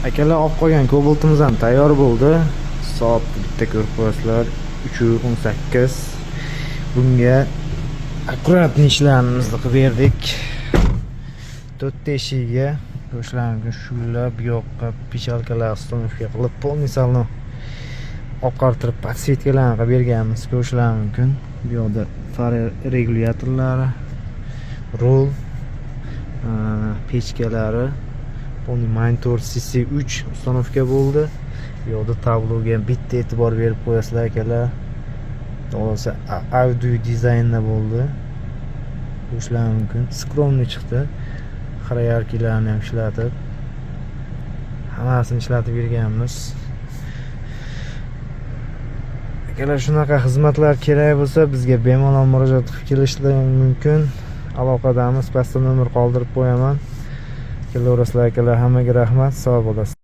Akalar, olib qolgan Kobaltimiz ham tayyor bo'ldi. Soatni bitta ko'rib qo'yasizlar, 3:18. Bunga аккуратный ishlarimizni qilib berdik. To'rtta eshigiga, ko'rishlari mumkin, shullab bu yoqqa печалка lar установка qilib, полный salon oqartirib, подсветка larni qilib berganmiz, ko'rishlari mumkin. Bu yoqda fara regulyatorlari, rul, pechkalari, полный monitor CC3 установка bo'ldi. Bu yoqda tabloga ham bitta e'tibor berib qo'yasizlar, akalar. Xohlasa, audio dizaynda bo'ldi. Ko'rishlari mumkin. Скромный chiqdi. Xira яркий larni ham ishlatib, hammasini ishlatib berganmiz. Akalar, shunaqa xizmatlar kerak bo'lsa, bizga bemalol murojaat qilib kelishlari mumkin. Aloqadamiz, pastda nomer qoldirib qo'yaman. Kelaverasizlar, akalar, hammaga rahmat, sog' bo'lasiz.